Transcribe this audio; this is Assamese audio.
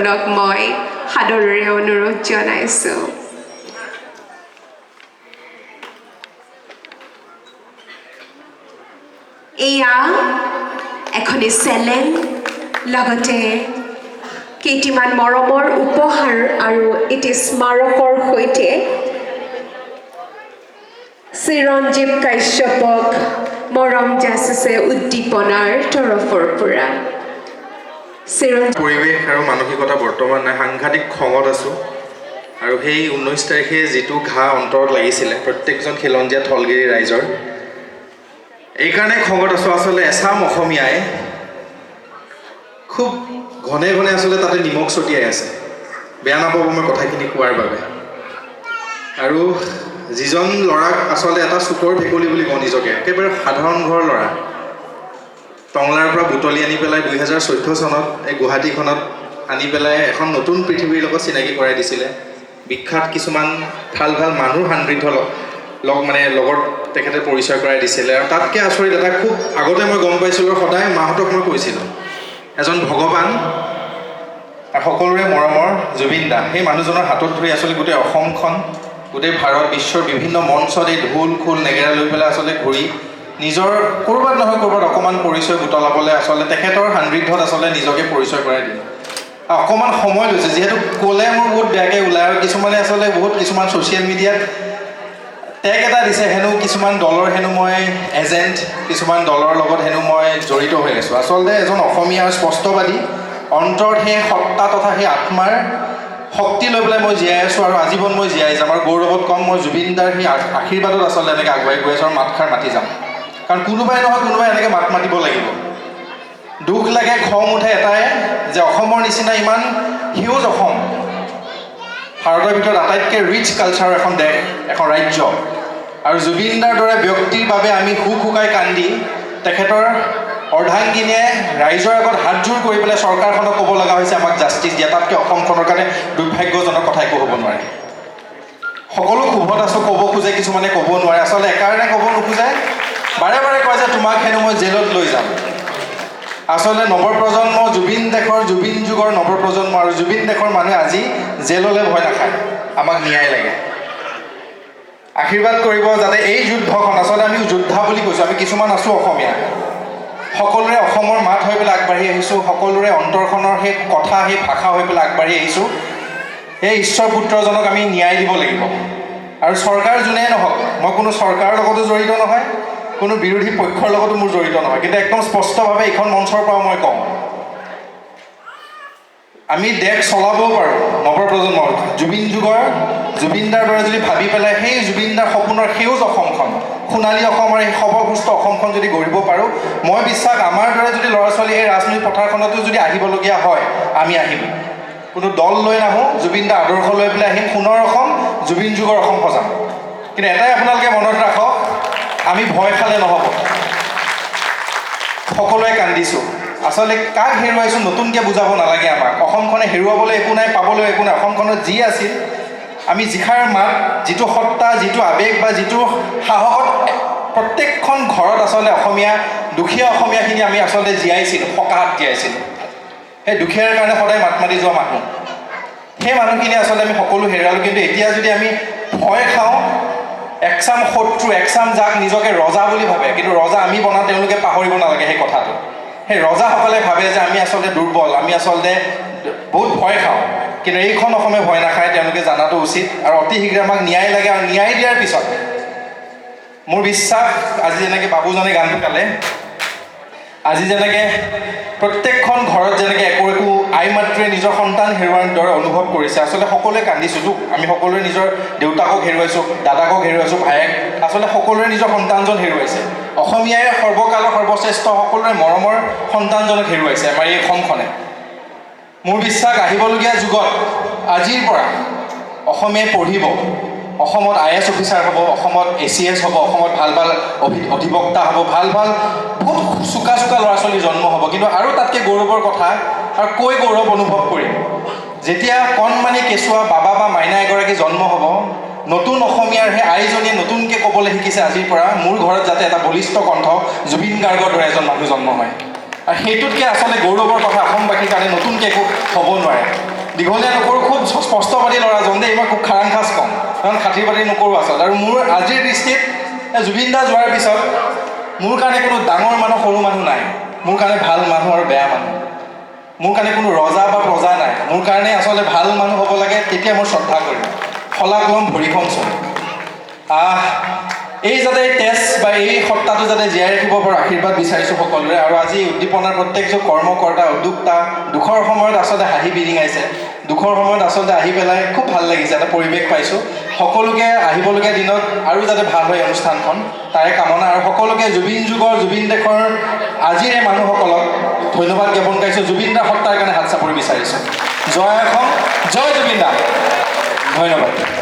বন্ধুসকলক মই সাদৰেৰে অনুৰোধ জনাইছোঁ। এয়া এখনি চেলেং, লগতে কেইটিমান মৰমৰ উপহাৰ আৰু এটি স্মাৰকৰ সৈতে চিৰঞ্জীৱ কাশ্যপক মৰম যাচিছে উদ্দীপনাৰ তৰফৰ পৰা। চিৰঞ্জীৱ পৰিৱেশ আৰু মানসিকতা বৰ্তমান নাই, সাংঘাতিক খঙত আছোঁ। আৰু সেই 19 তাৰিখে যিটো ঘাঁ অন্তৰত লাগিছিলে প্ৰত্যেকজন খিলঞ্জীয়া থলগিৰি ৰাইজৰ, এইকাৰণে খঙত আছোঁ। আচলতে এচাম অসমীয়াই খুব ঘনে ঘনে আচলতে তাতে নিমখ ছটিয়াই আছে। বেয়া নাপাব মই কথাখিনি কোৱাৰ বাবে। আৰু যিজন ল'ৰাক আচলতে এটা চুকৰ ভেকুলী বুলি কওঁ নিজকে, একেবাৰে সাধাৰণ ঘৰৰ ল'ৰা, টংলাৰ পৰা বুটলি আনি পেলাই 2014 চনত এই গুৱাহাটীখনত আনি পেলাই এখন নতুন পৃথিৱীৰ লগত চিনাকি কৰাই দিছিলে। বিখ্যাত কিছুমান ভাল ভাল মানুহ সান্নিধ্য লগ মানে লগত তেখেতে পৰিচয় কৰাই দিছিলে। আৰু তাতকৈ আচৰিত এটা খুব আগতে মই গম পাইছিলোঁ, সদায় মাহঁতক মই কৈছিলোঁ, এজন ভগৱান আৰু সকলোৰে মৰমৰ জুবিন দা, সেই মানুহজনৰ হাতত ধৰি আচলতে গোটেই অসমখন, গোটেই ভাৰত বিশ্বৰ বিভিন্ন মঞ্চত এই ঢোল খোল নেগেৰা লৈ পেলাই আচলতে ঘূৰি নিজৰ ক'ৰবাত নহয় ক'ৰবাত অকণমান পৰিচয় বুটলাবলৈ আচলতে তেখেতৰ সান্নিধ্যত আচলতে নিজকে পৰিচয় কৰাই দিলে। আৰু অকণমান সময় লৈছে, যিহেতু ক'লে মোৰ বহুত বেয়াকৈ ওলায়। আৰু কিছুমানে আচলতে বহুত কিছুমান ছ'চিয়েল মিডিয়াত টেগ এটা দিছে হেনো, কিছুমান দলৰ হেনো মই এজেণ্ট, কিছুমান দলৰ লগত হেনো মই জড়িত হৈ আছোঁ। আচলতে এজন অসমীয়া স্পষ্টবাদী অন্তৰত সেই সত্তা তথা সেই আত্মাৰ শক্তি লৈ পেলাই মই জীয়াই আছোঁ আৰু আজীৱন মই জীয়াই যাম। আৰু গৌৰৱত ক'ম, মই জুবিন দাৰ সেই আশীৰ্বাদত আচলতে এনেকৈ আগুৱাই গৈ আছোঁ আৰু মাতষাৰ মাতি যাম। কাৰণ কোনোবাই নহয় কোনোবাই এনেকৈ মাত মাতিব লাগিব। দুখ লাগে, খং উঠে এটাই যে অসমৰ নিচিনা ইমান হিউজ অসম, ভাৰতৰ ভিতৰত আটাইতকৈ ৰিচ কালচাৰৰ এখন দেশ, এখন ৰাজ্য, আৰু জুবিন দাৰ দৰে ব্যক্তিৰ বাবে আমি হুক হুকাই কান্দি তেখেতৰ অৰ্ধাংগিনীয়ে ৰাইজৰ আগত হাতযোৰ কৰি পেলাই চৰকাৰখনক ক'ব লগা হৈছে আমাক জাষ্টিছ দিয়া। তাতকৈ অসমখনৰ কাৰণে দুৰ্ভাগ্যজনক কথা একো হ'ব নোৱাৰে। সকলো ক্ষোভত আছোঁ, ক'ব খোজে, কিছুমানে ক'ব নোৱাৰে। আচলতে একাৰণে ক'ব নোখোজে, বাৰে বাৰে কয় যে তোমাক হেনো মই জেলত লৈ যাম। আচলতে নৱপ্ৰজন্ম, জুবিন দেশৰ, জুবিন যুগৰ নৱপ্ৰজন্ম আৰু জুবিন দেশৰ মানুহে আজি জেললৈ ভয় নাখায়, আমাক ন্যায় লাগে। আশীৰ্বাদ কৰিব যাতে এই যুদ্ধখন, আচলতে আমি যোদ্ধা বুলি কৈছোঁ, আমি কিছুমান আছোঁ অসমীয়া, সকলোৰে অসমৰ মাত হৈ পেলাই আগবাঢ়ি আহিছোঁ, সকলোৰে অন্তৰখনৰ সেই কথা, সেই ভাষা হৈ পেলাই আগবাঢ়ি আহিছোঁ। এই ঈশ্বৰ পুত্ৰজনক আমি ন্যায় দিব লাগিব। আৰু চৰকাৰ যোনেই নহওক, মই কোনো চৰকাৰৰ লগতো জড়িত নহয়, কোনো বিৰোধী পক্ষৰ লগতো মোৰ জড়িত নহয়, কিন্তু একদম স্পষ্টভাৱে এইখন মঞ্চৰ পৰাও মই কওঁ, আমি দেশ চলাবও পাৰোঁ নৱপ্ৰজন্মৰ জুবিন যুগৰ জুবিন দাৰ দৰে যদি ভাবি পেলাই সেই জুবিন দাৰ সপোনৰ সেউজ অসমখন, সোণালী অসমৰ এই সবলসুস্থ অসমখন যদি গঢ়িব পাৰোঁ, মই বিশ্বাস আমাৰ দৰে যদি ল'ৰা ছোৱালী এই ৰাজনৈতিক পথাৰখনতো যদি আহিবলগীয়া হয়, আমি আহিম। কোনো দল লৈ নাহোঁ, জুবিন দাৰ আদৰ্শ লৈ পেলাই আহিম। সোণৰ অসম, জুবিন যুগৰ অসম সজাম। কিন্তু এটাই আপোনালোকে মনত ৰাখক, আমি ভয় খালে নহ'ব। সকলোৱে কান্দিছোঁ। আচলতে কাক হেৰুৱাইছোঁ নতুনকৈ বুজাব নালাগে আমাক। অসমখনে হেৰুৱাবলৈ একো নাই, পাবলৈ একো নাই। অসমখনত যি আছিল, আমি যিষাৰ মাত, যিটো সত্তা, যিটো আৱেগ বা যিটো সাহসত প্ৰত্যেকখন ঘৰত আচলতে অসমীয়া, দুখীয়া অসমীয়াখিনি আমি আচলতে জীয়াইছিলোঁ, সকাহত জীয়াইছিলোঁ, সেই দুখীয়াৰ কাৰণে সদায় মাত মাতি যোৱা মানুহ, সেই মানুহখিনি আচলতে আমি সকলো হেৰুৱালোঁ। কিন্তু এতিয়া যদি আমি ভয় খাওঁ, একচাম শত্ৰু, একচাম যাক নিজকে ৰজা বুলি ভাবে, কিন্তু ৰজা আমি বনাওঁ, তেওঁলোকে পাহৰিব নালাগে সেই কথাটো। সেই ৰজাসকলে ভাবে যে আমি আচলতে দুৰ্বল, আমি আচলতে বহুত ভয় খাওঁ। কিন্তু এইখন অসমে ভয় নাখায়, তেওঁলোকে জনাটো উচিত। আৰু অতি শীঘ্ৰে আমাক ন্যায় লাগে। আৰু ন্যায় দিয়াৰ পিছত মোৰ বিশ্বাস, আজি যেনেকৈ বাবুজনে গানটো গালে, আজি যেনেকৈ প্ৰত্যেকখন ঘৰত যেনেকৈ একো একো আই মাতৃয়ে নিজৰ সন্তান হেৰুৱাৰ দৰে অনুভৱ কৰিছে, আচলতে সকলোৱে কান্দিছোঁতো। আমি সকলোৱে নিজৰ দেউতাকক হেৰুৱাইছোঁ, দাদাকক হেৰুৱাইছোঁ, ভায়েক, আচলতে সকলোৰে নিজৰ সন্তানজন হেৰুৱাইছে। অসমীয়াই সৰ্বকালৰ সৰ্বশ্ৰেষ্ঠ সকলোৰে মৰমৰ সন্তানজনক হেৰুৱাইছে আমাৰ এই অসমখনে। মোৰ বিশ্বাস, আহিবলগীয়া যুগত আজিৰ পৰা অসমীয়াই পঢ়িব, অসমত আইএএছ অফিচাৰ হ'ব, অসমত এচিএছ হ'ব, অসমত ভাল ভাল অধিবক্তা হ'ব, ভাল ভাল বহুত চোকা চোকা ল'ৰা ছোৱালীৰ জন্ম হ'ব। কিন্তু আৰু তাতকৈ গৌৰৱৰ কথা, আৰু কৈ গৌৰৱ অনুভৱ কৰিম, যেতিয়া কণমানি কেঁচুৱা বাবা বা মাইনা এগৰাকী জন্ম হ'ব, নতুন অসমীয়াৰ সেই আইজনীয়ে নতুনকৈ ক'বলৈ শিকিছে আজিৰ পৰা, মোৰ ঘৰত যাতে এটা বলিষ্ঠ কণ্ঠ জুবিন গাৰ্গৰ দৰে এজন মানুহ জন্ম হয়। আৰু সেইটোতকৈ আচলতে গৌৰৱৰ কথা অসমবাসীৰ কাৰণে নতুনকৈ একো হ'ব নোৱাৰে। দীঘলীয়া নকৰোঁ, খুব স্পষ্টবাদী ল'ৰাজন দেই। মই খুব খাৰাং খাচ কম, কাৰণ খাতিৰ বাতিৰ নকৰোঁ আচলতে। আৰু মোৰ আজিৰ দৃষ্টিত জুবিন দা যোৱাৰ পিছত মোৰ কাৰণে কোনো ডাঙৰ মানুহ, সৰু মানুহ নাই। মোৰ কাৰণে ভাল মানুহ আৰু বেয়া মানুহ, মোৰ কাৰণে কোনো ৰজা বা প্ৰজা নাই। মোৰ কাৰণে আচলতে ভাল মানুহ হ'ব লাগে, তেতিয়া মই শ্ৰদ্ধা কৰিম, শলাগ ল'ম, ভৰিখন চুম। এই যাতে এই তেজ বা এই সত্তাটো যাতে জীয়াই ৰাখিব পাৰোঁ, আশীৰ্বাদ বিচাৰিছোঁ সকলোৰে। আৰু আজি উদ্দীপনাৰ প্ৰত্যেকজন কৰ্মকৰ্তা, উদ্যোক্তা, দুখৰ সময়ত আচলতে হাঁহি বিৰিঙাইছে, দুখৰ সময়ত আচলতে আহি পেলাই খুব ভাল লাগিছে, এটা পৰিৱেশ পাইছোঁ। সকলোকে আহিবলগীয়া দিনত আৰু যাতে ভাল হয় অনুষ্ঠানখন, তাৰে কামনা। আৰু সকলোকে জুবিন যুগৰ, জুবিন দেশৰ আজিৰ এই মানুহসকলক ধন্যবাদ জ্ঞাপন কৰিছোঁ। জুবিন দাৰ সত্তাৰ কাৰণে হাত চাপৰি বিচাৰিছোঁ। জয় অসম, জয় জুবিন দা। ধন্যবাদ।